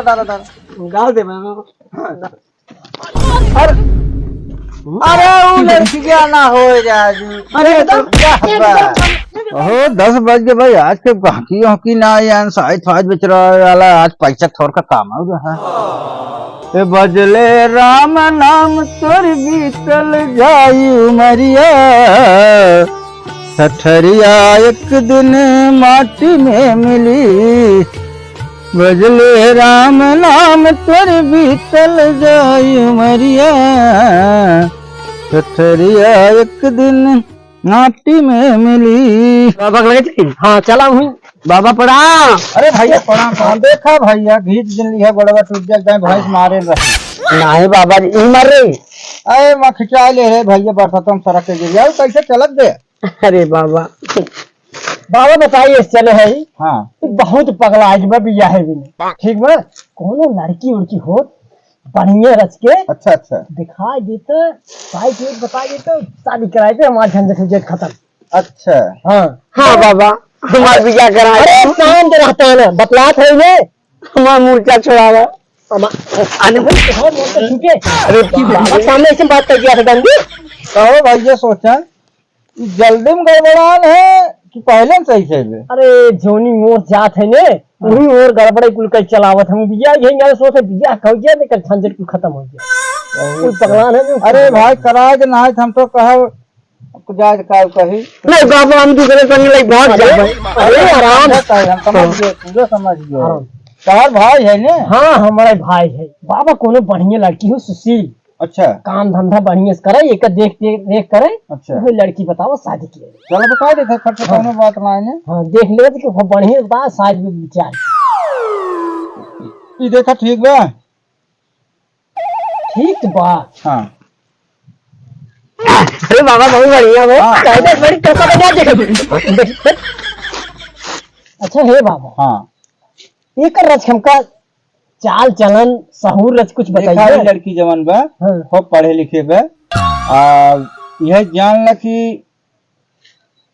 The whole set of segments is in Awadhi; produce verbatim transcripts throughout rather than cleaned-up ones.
डाला, डाला। गाल दे, मैं, मैं, अरे, अरे, वो लड़किया ना हो राजू। अरे, एकदम तो क्या बात? ओहो, दस बज गए भाई, आज के गाहकी वाहकी ना आए, यार, साई फाज बेच रहा है, वाला, आज पैसा थोड़ का काम हो गया है। ए, बजले राम नाम तोर बीतल जाई उमरिया, ठठरिया एक दिन माटी में मिली। बजले राम नाम तोर बीतल जाई उमरिया, ठठरिया एक दिन माटी में मिली। बाबा के लगे चली? हाँ, चला हुई। बाबा प्रणाम। अरे भैया प्रणाम, प्रणाम। देखा भैया, घींच दिन लिहा गोड़वा टूट जाए, गाय भैंस मारे रही। नहीं बाबा जी, ई मर रही। अरे मखचा ले रे भैया, बरसात में सड़क के गिर जाओ, कैसे चलत दे? अरे बाबा, बाबा बताइए, चले है। हाँ। तो बहुत पगला आज बा, बिया है भी नहीं। ठीक बा, कोनो लड़की उड़की होत बढ़िया रच के अच्छा, अच्छा। दिखाई देते, साइड एक बताई देते, शादी कराई दे, हमार झंझट उझट खत्म। अच्छा। हाँ। हाँ बाबा, हमार बिया करा अरे दे। शांत रहता है ना, बतलात है ये। हमार मुर्चा छोड़ावा। हमा-, अरे भाई, बहुत बोलते झूठे। अरे बाबा सामने ऐसे बात कर दिया था डंडी। कहो भाई, ये सोचा, ई जल्दी में गड़बड़ान है कि पहले में सही से बे? अरे, जोनी मोर जात है ने, हाँ। वही ओर गड़बड़े कुल कई चलावत हम। बिया यही गाने सोचे, बिया कहो गया, लेकिन झंझट कुल खत्म हो गया। वही कुल तो। पगलान है जो अरे भाई, कराए के ना है, हम तो कहा, कुछ जाए का कही। नहीं बाबा, हम दूसरे संग लई बहुत अरे, जाबे। अरे, आराम। हम समझ गए, पूरा समझ गए। आराम। तोहर भाई है ने? हाँ, हमारा भाई है। बाबा, कोनो बढ़िया लड़की हो, सुशील। अच्छा। काम धंधा बढ़िया से करे, एक देख, देख, देख करे। अच्छा। वही लड़की बताओ, शादी किए। चलो, बता दे, खर्चा हाँ। कोनो बात ना है। हाँ, देख ले कि वो बढ़िया बता, शादी में विचार। ई देखा, ठीक बा? ठीक तो बा। हाँ। अरे बाबा, बहुत बढ़िया हो। हाँ। कहते बड़ी टोका बजा दे। अच्छा, हे बाबा। हाँ। एकर रच हमका चाल चलन, सहूर रच कुछ देखा बताइए। ई लड़की जवन बा, हाँ। खूब पढ़े लिखे बा। आ, यह जान ला कि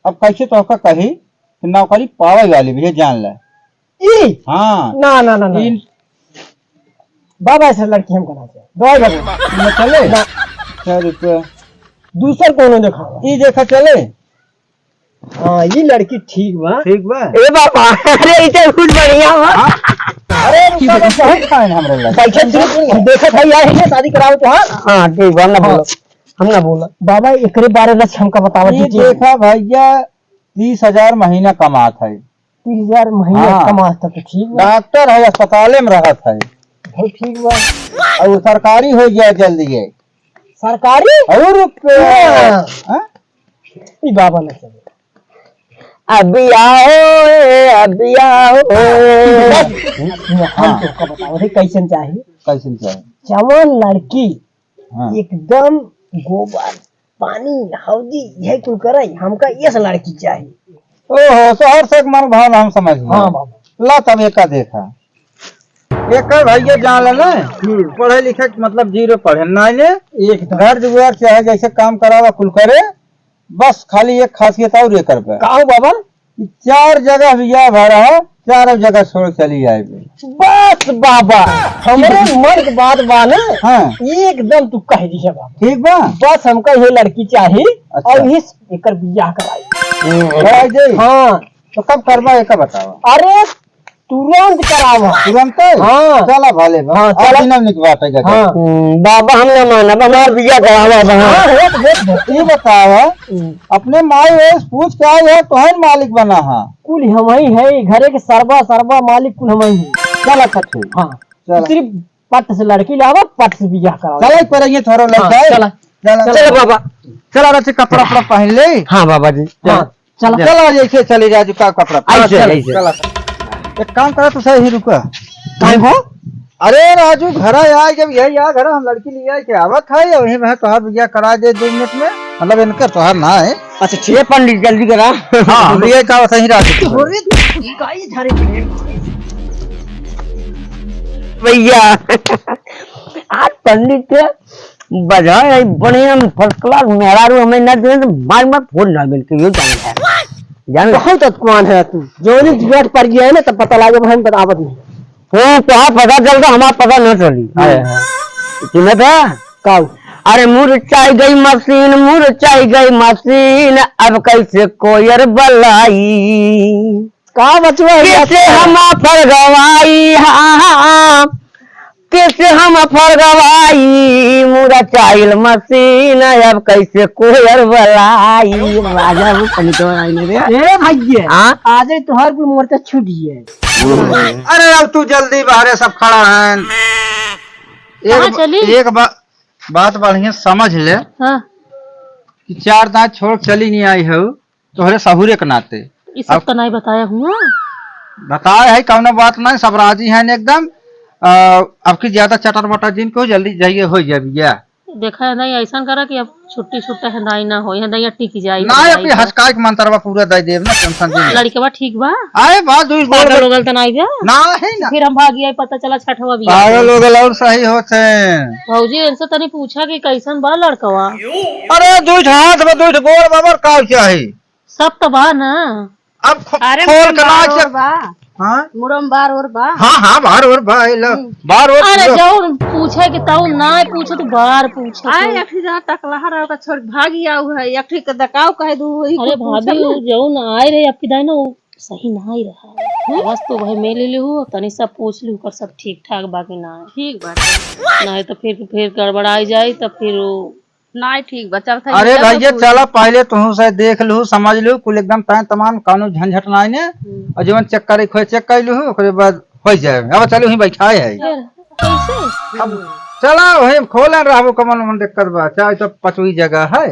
अब कैसे तोहका कही कि नौकरी पावे वाली भी है, जान ला। ई? हाँ। ना, ना, ना, ना। ई बाबा, ऐसे लड़की हमका ना चाहिए। दवाई बाबा। ई ना चले? ना। अच्छा, रुको। दूसर कोनो देखावा। ई देखा चले? हाँ, ई लड़की ठीक बा। ठीक बा? ए बाबा, अरे, ई तो बहुत बढ़िया बा। हाँ? अरे, रुको, रुको, बहुत fine हमरे लगे। बैठे, तू देखत है यार, इनके शादी कराओ तो, हाँ? हाँ, ठीक बा, हम ना हाँ। बोलो। हम ना बोला। बाबा, एकरे बारे में हमका बतावा ई detail। देखा भैया, तीस हजार महीना कमात है। तीस हजार महीना हाँ। कमात है तो ठीक बा। डॉक्टर है, अस्पताले में रहत है। बहुत ठीक बा। और सरकारी हो गया जल्दी है। सरकारी? और हाँ। हाँ? ई बाबा ना चले। अभी आओ, ए, अभी आओ। बस, हम हाँ। तोहका बताओ रे, कैसन चाही? कैसन चाही? जवान लड़की हाँ। एकदम गोबर, पानी, हौदी, यही कुल करे, हमका ये से लड़की चाही। ओहो, तोहर से एक मन भाव हम समझ गए। हाँ बाबा। ला तब एका देखा। एकर भैया जान ले ना, हम्म। पढ़े लिखे के मतलब जीरो पढ़े ना ने। एकदम। घर दुआर चाहे जैसे काम करावा कुल करे, बस खाली एक खासियत और एकर पे। का हो बाबा? चार जगह बियाह भरा है, चारों जगह छोड़ चली आए बे। बस बाबा, हमरे मन के बात बा ना, हाँ। एकदम तू कह दिया बाबा। ठीक बा? बस हमका ये लड़की चाही अच्छा। और इस एकर बियाह कराई। कराई दे? हाँ। तो कब करबा, एका बतावा। अरे, तुरंत करावा। तुरंत? हाँ। चला भले बा। हाँ, अब चला। दिनम निक बाटे का। हाँ। हम्म, बाबा हम ना मानब, हमार बिया करावा बा। हाँ, एक, एक, एक। ई बतावा, हम्म। अपने माई ओए से पूछ के आए है, तोहन मालिक बना हा। कुल हमही है, घरे के सरबा, सरबा मालिक कुल हमही है। चला अच्छा ठीक। हाँ। चला। सिर्फ पट से लड़की लावा, पट से बियाह करावा। चला, एक पर ये थोड़ा लड़का हाँ, है। चला। चला, चला चला। बाबा। चला, रचे कपड़ा, कपड़ा पहन ले। हाँ बाबा जी। हाँ। चला। चला, आज ऐसे चले राजू का कपड़ा। ऐसे, चला, ऐसे। चला। एक काम करा, तू सही रुका। काहे को? अरे राजू, घरा आ, जब यही आ घरा, हम लड़की ले आए के आवत है, और वहीं में तोहार बियाह करा दे दो मिनट में, मतलब इनका तोहार ना है। अच्छा, ठीक है पंडित, जल्दी करा। हाँ, हम लिए का आवत है राजू। अरे, गाय झाड़े के। भैया, आज पंडित के बधाई है, बढ़िया first class मेहरारू हमें ना दे, तो मार मार फोन ना मिलके यो जान है। जान बहुत अतकुआन है तू। जोनी जुआट पर गया है ना, तब पता लगे, हम बतावत नहीं। वो कहाँ पता चलता, हमारा पता न चली। हाँ। आए हैं। सुने था? काऊ? अरे मुरचाई गई मशीन, मुरचाई गई मशीन, अब कैसे कोयर बलाई? का बचवा है? कैसे हम फरगवाई, हाँ, कैसे हम फरगवाई, मुरचाइल मशीन, अब कैसे कोयर बलाई? राजा वो तनी तो आई नहीं रे। ए भैया, हाँ? आज ही तोहर कुल मोर्चा छूट गया। अरे अब तू जल्दी बाहरे सब खड़ा हैं। कहाँ एक, चली? एक बा-, बात बढ़िया समझ ले हाँ। कि चार दांत छोड़ चली नहीं आई है, तोहरे सहुरे के नाते। ई सब अब तो नहीं बताया हुआ। बताया है, कौनो बात नहीं, सब राजी हैं एकदम। अ, अब की ज्यादा चटर बटर जिन को जल्दी जाइए हो जाए भैया। देखा है नहीं, ऐसा करा कि अब छुट्टी छुट्टा है नहीं ना हो, है नहीं टिक जाई, ना, है अपनी नहीं। हंसकाई के मंतरवा पूरा दे देब ना, टेंशन जिन। लड़कवा ठीक बा? आए बा, दुई गोड़ पागल बा। होगल त नहीं बा? ना है ना। फिर हम भागी आई, पता चला छठवा भी आ पागल गई। होगल और सही होते हैं। भौजी, इनसे तनी पूछा कि कैसन बा लड़कवा? अरे, दुई ठो हाथ बा, दुई ठो गोड़ बा, और का चाही? सब तो बा ना। अब खो-, अरे, खोल मुरम के ना बार चेक। और बा। हाँ? मुरम बार और बा। हाँ, हाँ, बार और बा, ए लो। हम्म। बार और अरे, लो। जौन पूछे के तौन ना पूछे, तो बार पूछे आए, तो। एक ठे जहाँ तकलहा रहा, ओका छोड़ भागी आऊ है, एक ठे के दकाव कहे दू, वही अरे कुछ पूछे भाभी, ना। उ जौन आए रहे आपकी दाई ना, वो सही ना ही रहा। बस तो भाई मैं ले ले हूँ, तनी सब पूछ लूँ, ओकर सब ठीक ठाक बा कि ना। ठीक बात है। नहीं तो फिर, फिर गड़बड़ाई जाई, तब फिर वो नाहीं ठीक बा, चल, अरे भैया, चला, पहिले तुहू से देख लू, समझ लू, कुल एकदम तय तमाम, कौनो झंझट नाहीं ने। हम्म। और जवन चेक करे खोए, चेक कर लू, ओकरे बाद हो जाए। अब चलू, ही बैठाए है। फिर कैसे? अब चला, वही खोले रहबो, कमल मन दिक्कत बा, चाहे तो पचवी जगह है।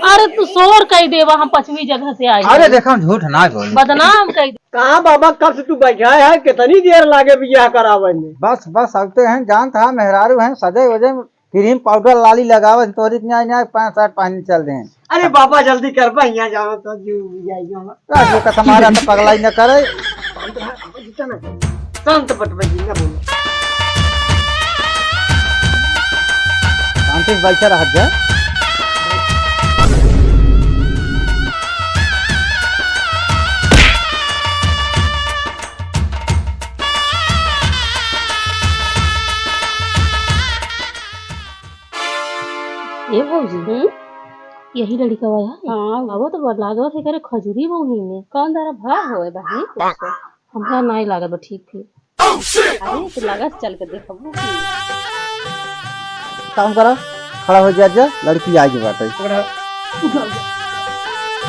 अरे, तू शोर कह देबा, हम पचवी जगह से आए अरे, हैं। देखो, हम झूठ ना बोली। बदनाम कह दे। कहाँ बाबा, कब से तू बैठा है? कितनी देर लागे बियाह करावे में? बस, बस, अब तो हैं, जानत हा, मेहरारू हैं, सजे वजे क्रीम पाउडर लाली लगावत, तोरी के न्याय न्याय पैंट शर्ट पहन चल दें। अरे बाबा, जल्दी कर बा, यहाँ जाओ तो जू जाइए। राजू का समारा तो पगलाई न करे। शांत बटवा जी, ना बोलो। शांति से बैठा रह जा। ए भौजी, हम्म? यही लड़िकवा है? हाँ। अब तो बड़ लागत है, करे खजूरी बा उही में। कौन दरा भा होए बहिन? हमका नाई लागत बा ठीक फिर। अरे, तो लागत चल के देखबू की। काम करा, खड़ा हो जा, जा, लड़की आ गई बाटे।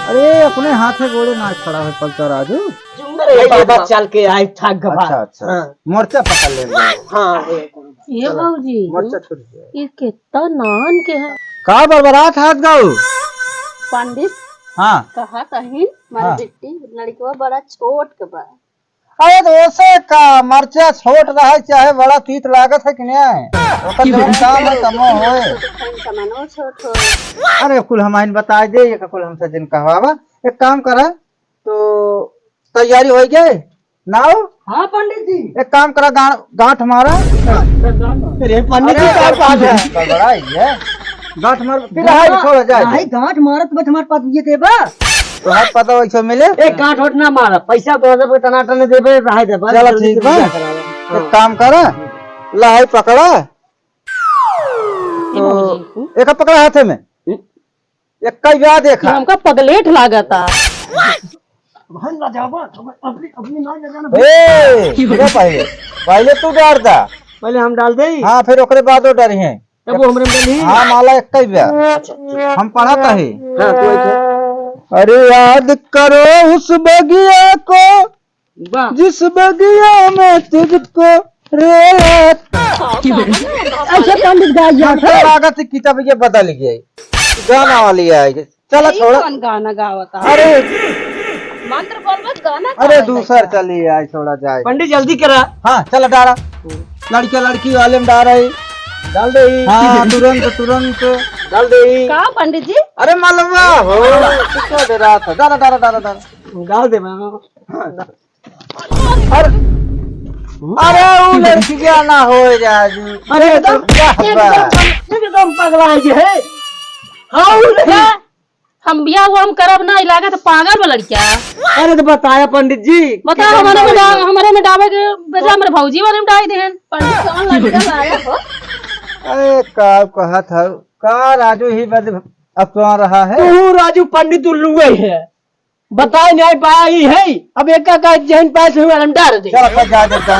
अरे, अपने हाथे गोड़े ना खड़ा हो पलता राजू। अरे बाबा, चल के आई, थक गवा। अच्छा, अच्छा। हाँ। मोर्चा पकड़ ले। हाँ, ये चलो, भौजी, मोर्चा छूट गया। ये कितना नान के है। का बरबरात हाथ गाऊ? पंडित, हाँ। कहा कहिन, मारे हाँ। बेटी, लड़कवा बड़ा छोट के बा। अरे तो ओसे का, मरचा छोट रहे चाहे बड़ा, तीत लागत है कि नहीं? ओकर जवन काम है, कमो होए। सामानो छोट होए। अरे कुल हमाइन बताए दे, ये का कुल हमसे जिन कहवावा। एक काम करा, तो तैयारी होइ गए? नाऊ? हाँ पंडित जी। एक काम करा, गां-, गांठ मारा। अरे पंडित जी, अरे, का बात है? गड़बड़ाई है। गांठ मार, फिर हाय, छोड़ जाए। नहीं, गांठ मारत बस हमारे पास ये देबा। तो हाथ पता वैसे मिले? एक गांठ होट ना मारा, पैसा दो हजार टनाटन देबे, रहे देबा। चलो, ठीक बा। हाँ। एक काम करा, ला, हाय पकड़ा। ए तो भौजी। एक पकड़ा हाथे में। हम्म। एक कई बा देखा। ये हमका पगलेट लागता। भाई ना जावा, अपनी, अपनी ना जाना। ए, सुनो पहिले। पहिले तू डार दा। पहिले हम डाल देई? हाँ, फिर ओकरे बाद वो डारी हैं। तब वो हमरे में डाली? हाँ, माला एक कई बा। अच्छा, अच्छा। हम पढ़त है। हाँ, तू ऐसे। अरे याद करो उस बगिया को, वाह। जिस बगिया में तुझको रेत। ऐसे पंडित गाय हमको लागत है किताब ये बदल गई, गाना वाली आई। चला यही छोड़ा। कौन गाना गावता है? अरे। मंत्र बोलबे गाना अरे गावता दूसर है। चली आई, छोड़ा जाए। पंडित जल्दी करा। हाँ, चला डारा। लड़के लड़की वाले में डारा है। डाल दे। हाँ, तुरंत, तुरंत। डाल दे। का पंडित जी? अरे मलवा हो। तू क्या दे रहा था? डारा, डारा, डारा, डारा। डाल दे मामा। हाँ। अरे, अरे, ऊ लड़किया ना हो राजू। अरे, एकदम, क्या बा? एकदम, एकदम पगला है ये। हाँ, ऊ लड़की। हम बियाह हुआ हम करब ना, ई लागत पागल बा लड़किया। अरे तो बताया पंडित जी, बताओ, कितना हमारे में डाल-, डाल, हमारे में डावे के बजाय हमारे भौजी वाले में डाल देहन। पंडित कौन लड़का लाया हो? अरे का कहत है, का राजू ही बद अफवाह रहा है। तू राजू पंडित उल्लू है, बताए नहीं पाया ही है। अब एक का जहन पास हुआ हम डाल दे। चल, अच्छा, जा दे, जा,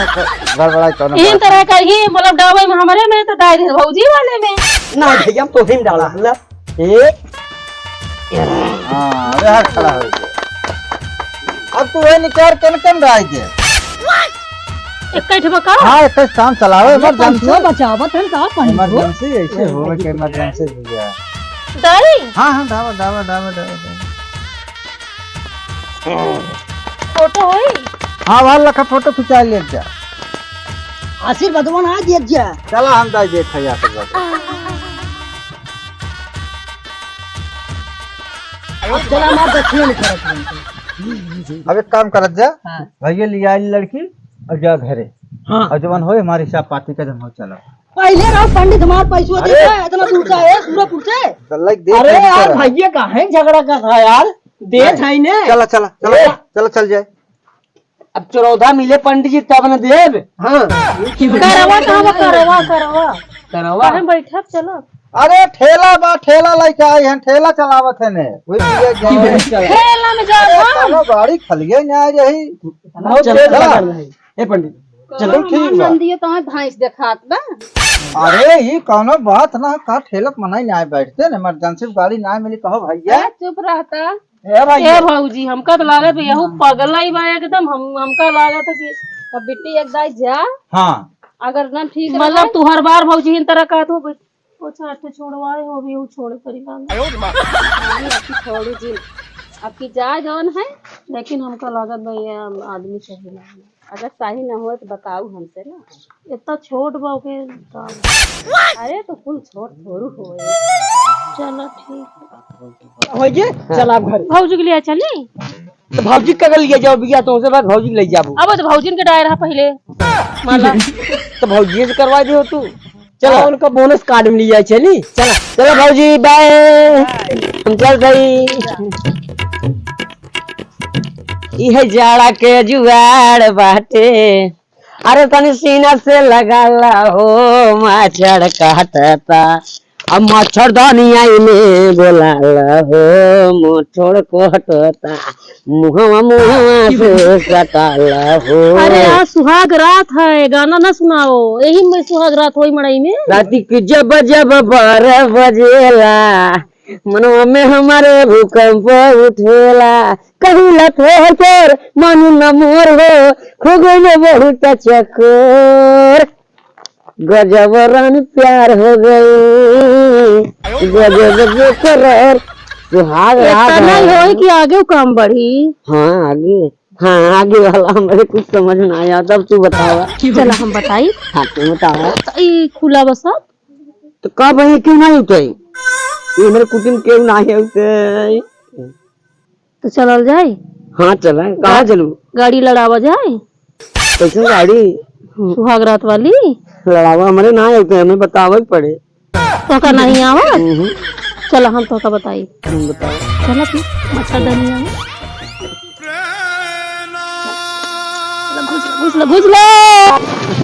गड़बड़ाई कौनो इन बात तरह नहीं। का ही मतलब डावे में हमारे में तो डाल दे भौजी वाले में। ना भैया, हम तो ही में डाला। एक। हाँ, अरे हर खड़ा हो गया। अब तू वही निकाल के न कम रह गया। एक ठे बका? हाँ, एक ठे काम चलावे, ये emergency। पंचो बचावत है का पंचो? Emergency ऐसे हो गए कि emergency भी है। दाई? हाँ, हाँ, डावा, डावा, डावा, डावा, डावा। फोटो होई? हाँ, वहाँ लखा फोटो खिंचा ले जा। आशीर्वाद ना दिया जा। चला हम दाई देख है आशीर्वाद। अब चला, हमार दक्षिणा नहीं करत है। अब एक काम करत जा, हाँ। भैया ले आई लड़की और जा घरे। हाँ। और जवन होए हमारे हिसाब पाती का जम हो, चला। पहले रहो पंडित, हमार पैसवा अरे। देता है, इतना दूर का है, सूरजपुर से। तो लाइक देख अरे लेते यार, रहो। भैया काहे झगड़ा कर रहा है यार? देत नहीं। है ने। चला, चला, चला, ए। चला, चल जाए। अब चौराहा मिले पंडित जी तब न देब। हाँ। करवा कहाँ बा? करवा, करवा। करवा? काहे बैठब? चलो। अरे ठेला बा, ठेला लेके आई हैं, ठेला चलावत है ने। वही भैया के ठेला में जाओ अरे, हम। चलो, गाड़ी खलिए ना आ रही। बहुत चल, तेज चल। पकड़ रही। ए पंडित, चलो, चलो, ठीक हमार बा। नंदियो तो है, भैंस देखात बा। अरे, ई कौनो बात ना, का ठेला पे मनाई ना बैठते ने, emergency गाड़ी ना मिली, कहो भैया। ए, चुप रहता। ए भाई। ए भौजी, हमका तो लागत बा, यहू पगला ही बा एकदम। हम, हमका लागत है कि अब बिट्टी एक दाई जा। हाँ। अगर ना ठीक मतलब रहे। तू हर बार भौजी इन तरह कहत हो, बेट-, ओ चार ठे छोड़वाए हो, अभी वो छोड़े परी लागे। अभी आपकी छोड़ी जी, आपकी जाए जौन है, लेकिन हमका लागत बा, ये आदमी सही ना है। अगर सही ना हो तो बताऊ हमसे ना। इतना छोट बा ओके का। अरे तो कुल छोट थोड़ू होए। चलो ठीक। हो जे, चल आप घर। भौजी के लिए चली? तो भौजी के लिए जाओ बिया, तो उसे बाद भौजी के ले जाबो। अब तो भौजी के डाय रहा पहले। माला। तो भौजी से करवा दियो तू। चलो। हाँ, उनका bonus card मिल जाए, चली? चला। चलो भौजी, bye। हम चल भाई। इहे जाड़ा के जुआड़ बाटे। अरे तनी सीना से लगा ला हो, मच्छर काटता। अब मच्छरदानी आई में बोला ला हो, मोर ठोड़ काटता। मुहवा मुहवा से सटा ला हो। अरे आज सुहाग रात है, गाना ना सुनाओ, यही में सुहाग रात होई मड़ई में। राती के जब जब बारह बजेला, मनवा में हमारे भूकंप उठेला, कहिला थोर थोर, मानू न मोर हो, हो गइल बहुत चकोर। गजब रानी प्यार हो गई, गजब बेकरार। सुहाग रात इतना ही है। होई कि आगे काम बढ़ी। हाँ, आगे, हाँ, आगे वाला हमरे कुछ समझ ना आया, तब तू बतावा। चला हम बताई। हाँ, तू बतावा। तो ई खुला बा सब। तो का बहिन क्यों ना उठे? ये हमरे कुटुम केहू ना है उठे। तो चलल जाए? हाँ, चला। कहाँ गा-, चलू? गाड़ी लड़ावा जाए? कैसन गाड़ी? सुहाग रात वाली। लड़ावा हमरे ना आते, हमें बतावे के पड़े। तोका नहीं आवा? हम्म। चला, हम तोका बताई। हम बताओ। चला तू, मच्छरदानी आवा। घुस लो, घुस लो, घुस लो।